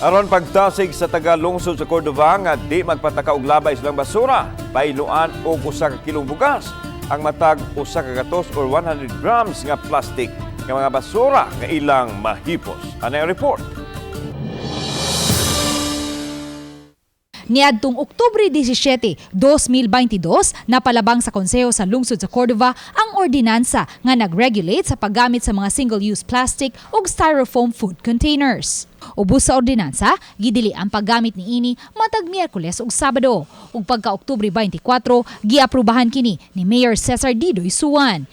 Aron pagtasig sa taga-lungsod sa Cordova nga di magpataka og labay silang basura, bayluan og 1 ka kilong bugas ang matag 1 ka gatos or 100 grams nga plastic nga mga basura nga ilang mahipos. Ano ang report? Niadtong Oktubre 17, 2022, napalabang sa Konseho sa Lungsod sa Cordova ang ordinansa nga nag-regulate sa paggamit sa mga single-use plastic ug styrofoam food containers. Ubos sa ordinansa, gidili ang paggamit niini matag Miyerkules ug Sabado. Ug pagka Oktubre 24, giaprubahan kini ni Mayor Cesar Didoy Suan.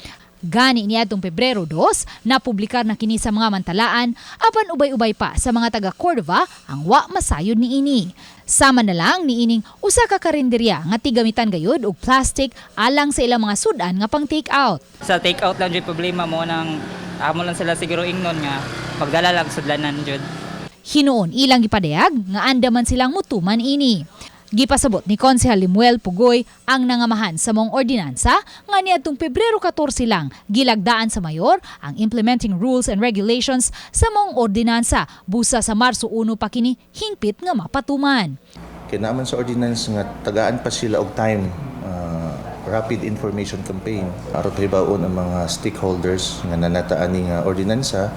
Gani niadtong Pebrero 2, napublikar na kini sa mga mantalaan apan ubay-ubay pa sa mga taga Cordova ang wa masayod niini. Sama na lang niining usa ka karinderya nga tigamitan gayud og plastic alang sa ilang mga sudan nga pang take out. Sa take out lang jud problema mo nang amo lang sila siguro ingnon nga magdala lang sudlanan jud. Hinuon ilang gipadayag nga andaman silang mutuman ini. Gipasabot ni Konsehal Limuel Pugoy ang nangamahan sa mong ordinansa nga niadtong Pebrero 14 lang gilagdaan sa mayor ang implementing rules and regulations sa mong ordinansa busa sa Marso 1 pa kini hingpit nga mapatuman. Kaya naman sa ordinance nga tagaan pa sila og time, rapid information campaign aron pahibaon ang mga stakeholders nga nanata ani nga ordinansa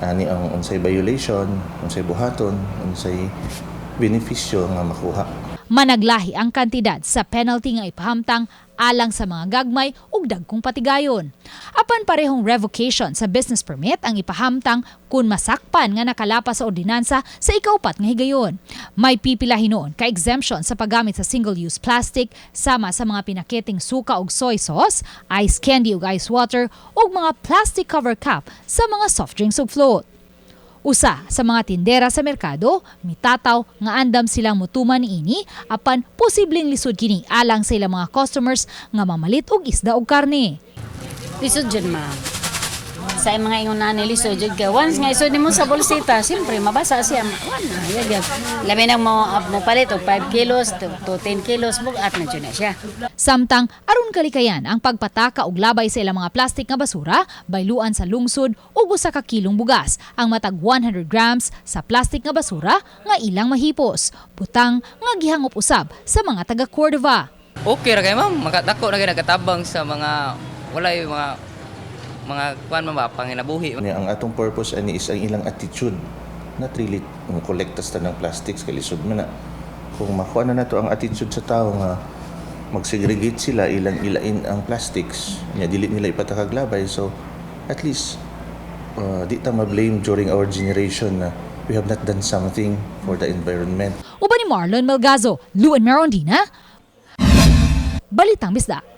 ani ang unsay violation, unsay buhaton, unsay benepisyo nga makuha. Managlahi ang kantidad sa penalty nga ipahamtang alang sa mga gagmay ug dagkong patigayon. Apan parehong revocation sa business permit ang ipahamtang kung masakpan nga nakalapas sa ordinansa sa ikaupat nga higayon. May pipila hinuon ka exemption sa paggamit sa single-use plastic sama sa mga pinaketing suka ug soy sauce, ice candy ug ice water ug mga plastic cover cup sa mga soft drinks ug float. Usa sa mga tindera sa merkado, mitataw nga andam silang mutuman niini apan posibleng lisod kini alang sa ilang mga customers nga mamalit og isda og karne. Lisod jud, ma'am. Sa mga ingon na ni lisod jud ka. Once nga isod nimo sa bolsita, siyempre mabasa siya. Wan na, yag yag. Labi nang mo mo palit og 5 kilos to 10 kilos, bugat na jud na siya. Samtang aron kalikayan ang pagpataka og labay sa ilang mga plastic nga basura, bayluan sa lungsod og 1 ka kilong bugas ang matag 100 grams sa plastic nga basura nga ilang mahipos. Butang nga gihangop usab sa mga taga Cordova. Okay ra kay, ma'am, makadako na kay nagatabang sa mga walay mga kuan man ba panginabuhi. Nya, ang atong purpose ani is ang ilang attitude, not really mo kolekta sa tanang plastics kay lisod man na. Kung makuha na nato ang attitude sa tao nga mag-segregate sila, ilang ilain ang plastics nya dili nila ipatakag labay, so at least di ta ma-blame during our generation na we have not done something for the environment. Uban ni Marlon Melgazo, Luan Merondina, Balitang Bisdak.